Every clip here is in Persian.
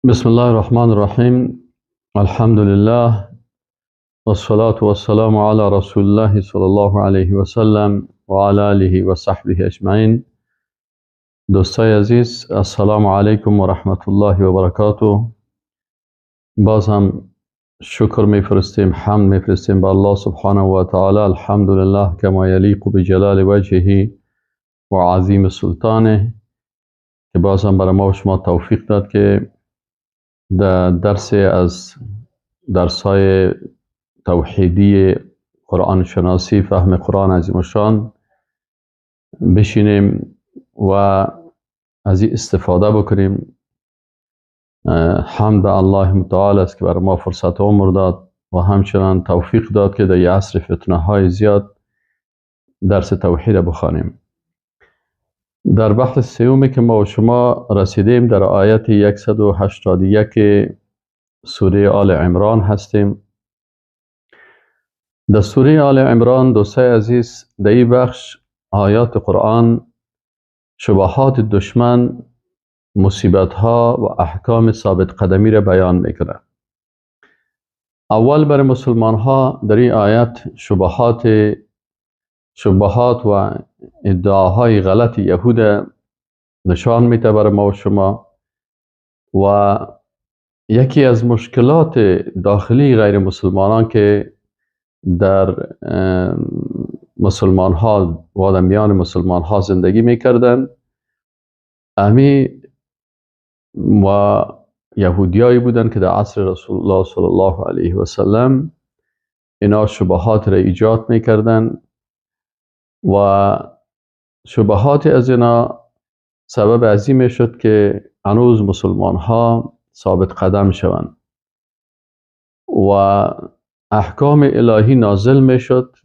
بسم الله الرحمن الرحیم. الحمد لله والصلاة والسلام على رسول الله صلی الله علیه و سلم و علی آله و صحبه اجمعین. دوستای عزیز، السلام علیکم و رحمت الله و برکاته. باز هم شکر میفرستیم، حمد میفرستیم به الله سبحانه و تعالی. الحمدلله کما یلیق بجلال وجهه و عظیم سلطانه، که باز هم برای ما و شما توفیق داد که در درس از درس‌های توحیدی قرآن شناسی، فهم قرآن عظیم الشان بشینیم و از این استفاده بکنیم. حمد به الله متعال است که برای ما فرصت عمر داد و همچنان توفیق داد که در عصر فتنه های زیاد درس توحید بخوانیم. در بحث سومی که ما و شما رسیدیم در آیت 181 سوره آل عمران هستیم. در سوره آل عمران دوستای عزیز، در این بخش آیات قرآن شبهات دشمن، مصیبت ها و احکام ثابت قدمی را بیان میکنه. اول برای مسلمان ها در این آیت شبهات و ادعاهای غلط یهود نشان میده برای ما و شما، و یکی از مشکلات داخلی غیر مسلمانان که در مسلمان ها و در میان مسلمان ها زندگی میکردن، امی و یهودیایی بودن که در عصر رسول الله صلی الله علیه و سلم اینا شبهات را ایجاد میکردن و شبهات از اینا سبب عظیم شد که هنوز مسلمان ها ثابت قدم شوند و احکام الهی نازل میشد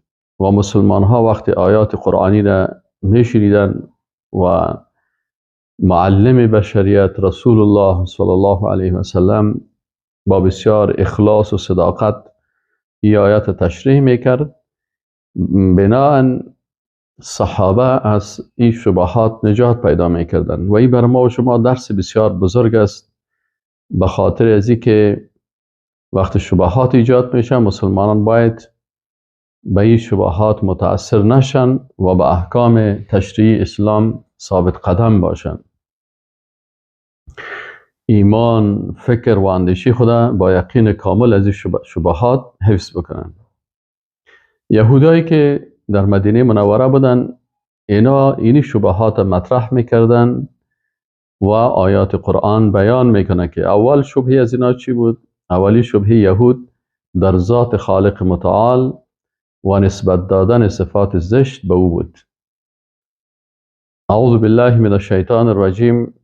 و مسلمان ها وقتی آیات قرآنی را میشنیدن و معلم بشریت رسول الله صلی الله علیه و سلم با بسیار اخلاص و صداقت این آیات تشریح میکرد، بناءً صحابه از این شبهات نجات پیدا میکردن. و این بر ما و شما درس بسیار بزرگ است، به خاطر از اینکه وقتی شبهات ایجاد میشه مسلمانان باید به این شبهات متاثر نشن و به احکام تشریع اسلام ثابت قدم باشن. ایمان، فکر و اندیشه خود با یقین کامل از این شبهات حفظ بکنن. یهودایی که در مدینه منوره بودن، اینا اینی شبهات مطرح میکردن و آیات قرآن بیان میکنه که اول شبهه از اینا چی بود؟ اولی شبهه یهود در ذات خالق متعال و نسبت دادن صفات زشت به او بود. اعوذ بالله من الشیطان الرجیم.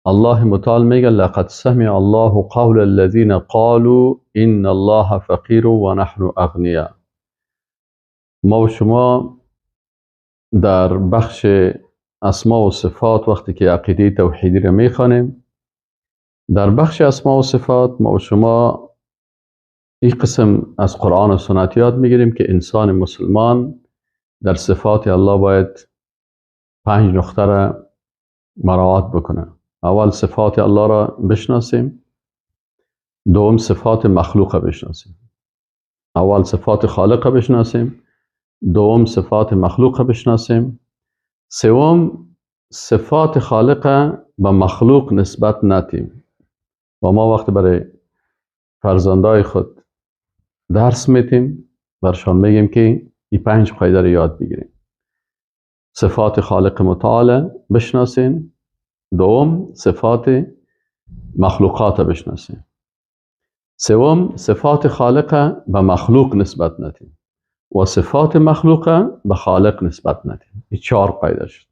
الله متعال میگه لقد سمع الله قول الذين قالوا ان الله فقیر و نحن اغنیا. ما و شما در بخش اسما و صفات وقتی که عقیده توحیدی را میخوانیم، در بخش اسما و صفات ما و شما این قسم از قرآن و سنت یاد میگیریم که انسان مسلمان در صفات الله باید 5 نقطه را مراعات بکنه. اول صفات الله را بشناسیم، دوم صفات مخلوق را بشناسیم. اول صفات خالق را بشناسیم، دوم صفات مخلوق را بشناسیم، سوم صفات خالق به مخلوق نسبت ندیم. و ما وقتی برای فرزندای خود درس میتیم برشان میگیم که این 5 قاعده رو یاد بگیریم. صفات خالق متعال بشناسین، دوم صفات مخلوقات بشناسین، سوم صفات خالق به مخلوق نسبت ندیم و صفات مخلوق به خالق نسبت ندیم. این 4 قاعده شد.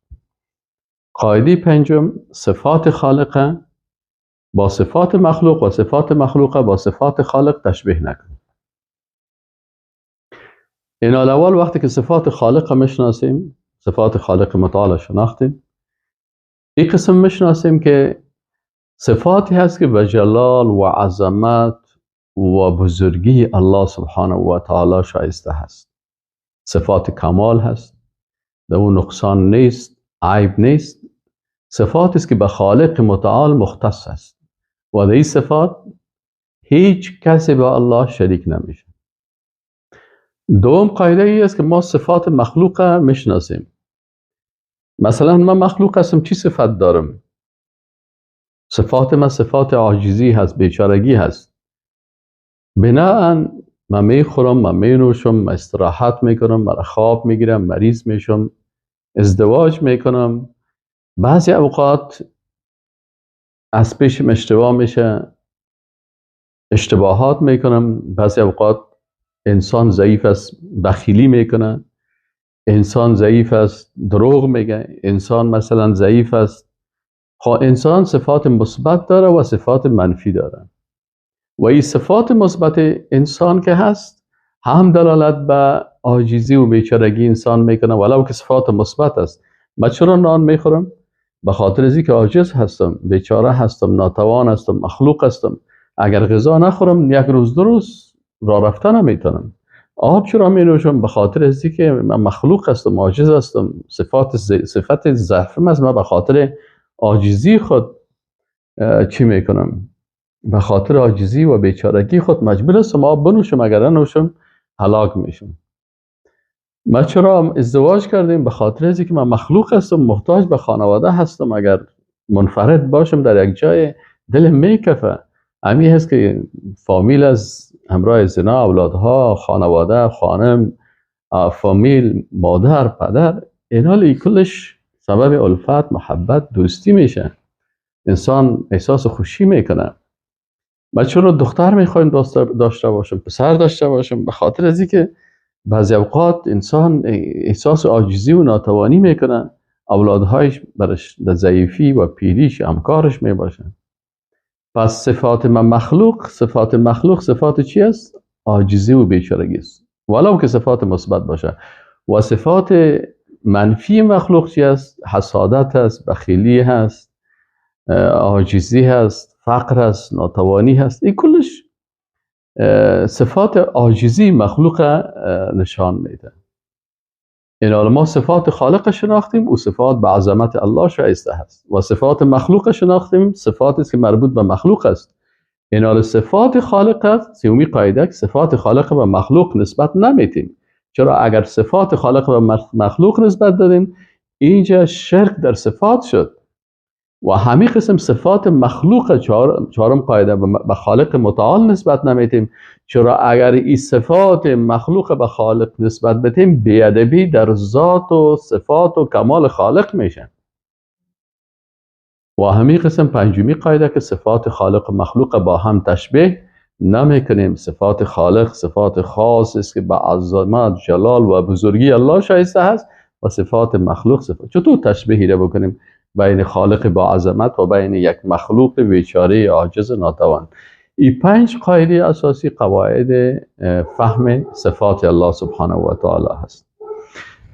قاعده پنجم صفات خالق با صفات مخلوق و صفات مخلوق با صفات خالق تشبیه نکنیم. این اول وقتی که صفات خالق میشناسیم، صفات خالق متعال شناختیم، این قسم میشناسیم که صفاتی هست که به جلال و عظمت و بزرگی الله سبحانه و تعالی شایسته هست. صفات کمال هست، در اون نقصان نیست، عیب نیست. صفاتی است که به خالق متعال مختص است و در این صفات هیچ کسی با الله شریک نمیشه. دوم قاعده ای است که ما صفات مخلوق میشناسیم. مثلا من مخلوق هستم، چی صفت دارم؟ صفات من صفات عاجزی هست، بیچارگی هست. بناهن من میخورم، من مینوشم، من استراحت میکنم، من خواب میگیرم، مریض میشم، ازدواج میکنم، بعضی اوقات از پیشم اشتباه میشه، اشتباهات میکنم، بعضی اوقات انسان ضعیف است، بخیلی میکنه، انسان ضعیف است، دروغ میگه، انسان مثلا ضعیف است. خب انسان صفات مثبت داره و صفات منفی داره و این صفات مثبت انسان که هست هم دلالت به عاجزی و بیچارگی انسان میکنه، ولو که صفات مثبت است. من چرا نان میخورم؟ به خاطر از اینکه عاجز هستم، بیچاره هستم، ناتوان هستم، مخلوق هستم. اگر غذا نخورم یک روز دو روز راه رفتن نمیتونم. آب چرا می نوشم؟ به خاطر از اینکه من مخلوق هستم، عاجز هستم، صفت ضعفم است. من به خاطر عاجزی خود چی میکنم؟ به خاطر عاجزی و بیچارگی خود مجبور هستم آب بنوشم، اگر ننوشم هلاک میشم. ما چرا ازدواج کردیم؟ به خاطر از اینکه من مخلوق هستم، محتاج به خانواده هستم. اگر منفرد باشم در یک جای دلم میکفه. همین هست که فامیل از همراه زنا، اولادها، خانواده، خانم، فامیل، مادر، پدر، اینا کلش سبب الفت، محبت، دوستی میشه. انسان احساس خوشی میکنه. ما چرا دختر میخوایم داشته باشم، پسر داشته باشم؟ به خاطر از اینکه بعضی اوقات انسان احساس عاجزی و ناتوانی میکنه، اولادهایش برش در ضعیفی و پیریش همکارش میباشن. پس صفات من مخلوق، صفات مخلوق صفات چی است؟ عاجزی و بیچارگی است، ولو که صفات مثبت باشه. و صفات منفی مخلوق چی است؟ حسادت است، بخیلی هست، عاجزی هست، فقر هست، ناتوانی هست. این کلش صفات عاجزی مخلوق نشان میده. این ما صفات خالق شناختیم و صفات به عظمت الله شایسته هست، و صفات مخلوق شناختیم، صفاتی است که مربوط به مخلوق است. این صفات خالق است. سومی قاعده، صفات خالق به مخلوق نسبت نمیتیم. چرا؟ اگر صفات خالق به مخلوق نسبت دادیم اینجا شرک در صفات شد. و همین قسم صفات مخلوق، چهارم قاعده، به خالق متعال نسبت نمیتیم. چرا؟ اگر این صفات مخلوق به خالق نسبت بدیم بی‌ادبی در ذات و صفات و کمال خالق میشه. و همین قسم پنجمی قاعده که صفات خالق و مخلوق با هم تشبیه نمیکنیم. صفات خالق صفات خاص است که به عظمت، جلال و بزرگی الله شایسته هست، و صفات مخلوق صفات. چطور تشبیهی را بکنیم بین خالق با عظمت و بین یک مخلوق بیچاره عاجز ناتوان؟ این پنج قاعده اساسی قواعد فهم صفات الله سبحانه و تعالی هست.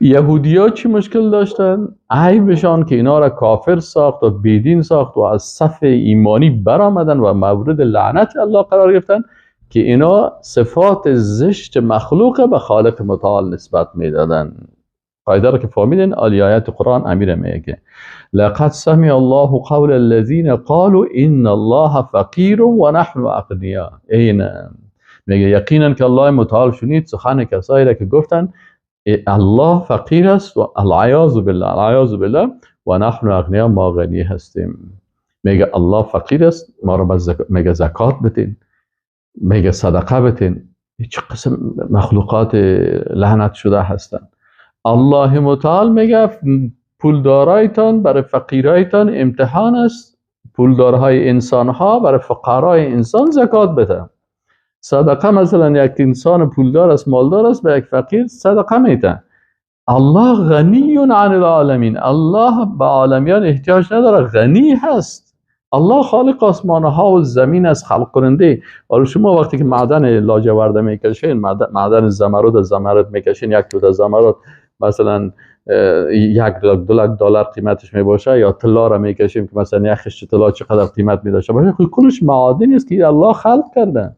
یهودیا چی مشکل داشتن؟ عیبشان که اینا را کافر ساخت و بیدین ساخت و از صف ایمانی برآمدن و مورد لعنت الله قرار گرفتن، که اینا صفات زشت مخلوق به خالق متعال نسبت میدادن. قاعده را که فهمیدین، آیات قرآن امیر میگه لقد سمع الله قول الذين قالوا ان الله فقیر و نحن اغنیا. این میگه یقینا که الله متعال شنید سخن کسایی را که گفتن الله فقیر است و العیاذ بالله، العیاذ بالله، و نحن اغنیا، ما غنی هستیم. میگه الله فقیر است، ما را میگه زکات بدین، میگه صدقه بدین. چه قسم مخلوقات لعنت شده هستند. الله متعال میگه پولدارایتان برای فقیرایتان امتحان است. پولدارهای انسانها برای فقرای انسان زکات بده، صدقه. مثلا یک انسان پولدار است، مالدار است، به یک فقیر صدقه میده. الله غنی عن العالمین، الله به عالمیان احتیاج نداره، غنی هست. الله خالق آسمان ها و زمین است، خلق کننده. حالا شما وقتی که معدن لاجورد میکشین، معدن زمرد از زمرد میکشین، یک توده زمرد مثلا 1 لک 2 لک دلار قیمتش میباشه، یا طلا را میکشیم که مثلا یک خشت طلا چقدر قیمت میداشته باشه. خب کلش معادنی است که الله خلق کرده.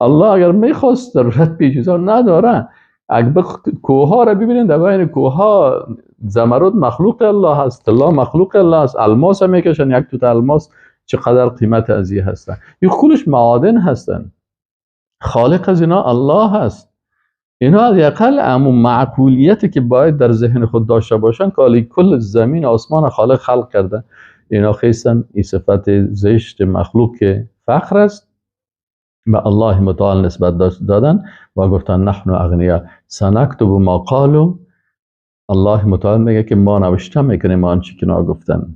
الله اگر میخواست ضرورت به چیزا نداره. اگر کوه ها را ببینید، در بین کوه ها زمرد مخلوق الله هست، طلا مخلوق الله است، الماس هم میکشن، یک توته الماس چقدر قیمت از این هستن. این کلش معادن هستن، خالق از اینا الله هست. اینا حداقل امو معقولیتی که باید در ذهن خود داشته باشن که کل زمین آسمان خالق خلق کرده، اینا خیستن این صفت زشت مخلوق که فخر است به الله متعال نسبت دادن و گفتن نحن اغنیا سنکتب ما قالوا. الله متعال میگه که ما نوشته میکنیم آنچه که گفتن.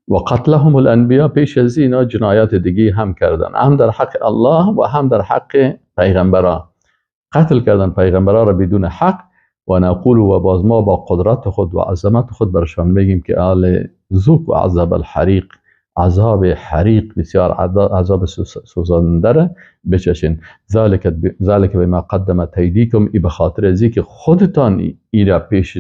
و قتلهم الانبیا، پیش از اینا جنایات دیگه هم کردن، هم در حق الله و هم در حق پیغمبران. قتل کردن پیغمبران را بدون حق. و نقول و باز ما با قدرت خود و عظمت خود برشان میگیم که آل ذوق و عذاب الحریق، عذاب حریق بسیار عذاب سوزانده را بچشین. ذلك بما قدمت ایدیکم، ای به خاطر ازی که خودتان ایرا پیش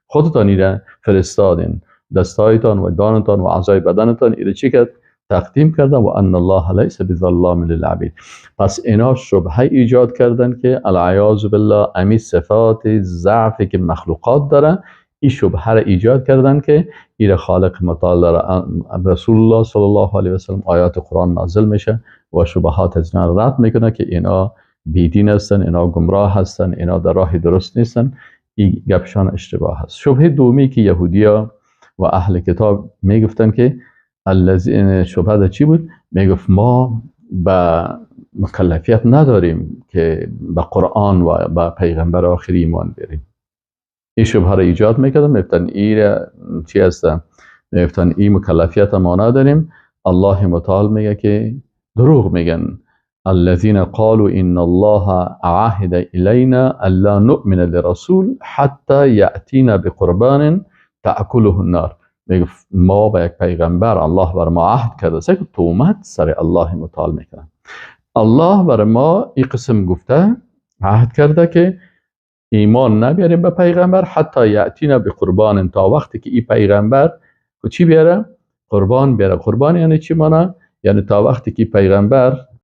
خودتان ایرا فرستادین، دستایتان و دانتان و اعضای بدنتان ایرا چی کرد؟ تقدیم کردن. و ان الله لیس بظلام للعبید. پس اینا شبهه ایجاد کردن که العیاذ بالله امی صفات ضعفی که مخلوقات داره، این شبهه را ایجاد کردن که ایره خالق متعال داره. رسول الله صلی الله علیه و سلم آیات قرآن نازل میشه و شبهات از اینا رد میکنه که اینا بیدین هستن، اینا گمراه هستن، اینا در راه درست نیستن، این گپشان اشتباه هست. شبهه دومی که یهودیا و اهل کتاب میگفتن که الذین، شبهه چی بود؟ میگفت ما به مکلفیت نداریم که به قرآن و به پیغمبر آخری ایمان بیاریم. این شبهه را ایجاد میکردن، میگفتن این چی هستن؟ میگفتن این مکلفیت ما نداریم. الله متعال میگه که دروغ میگن. الذين قالوا ان الله عهد الینا الا نؤمن لرسول حتى یأتینا بقربان تأکله النار. میگه ما با یک پیغمبر الله بر ما عهد کرده، سه که تهمت سر الله متعال میکنن. الله بر ما این قسم گفته، عهد کرده که ایمان نبیاریم به پیغمبر حتی یأتینا بقربان، تا وقتی که این پیغمبر چی بیاره؟ قربان بیاره. قربان یعنی چی مانا؟ یعنی تا وقتی که پیغمبر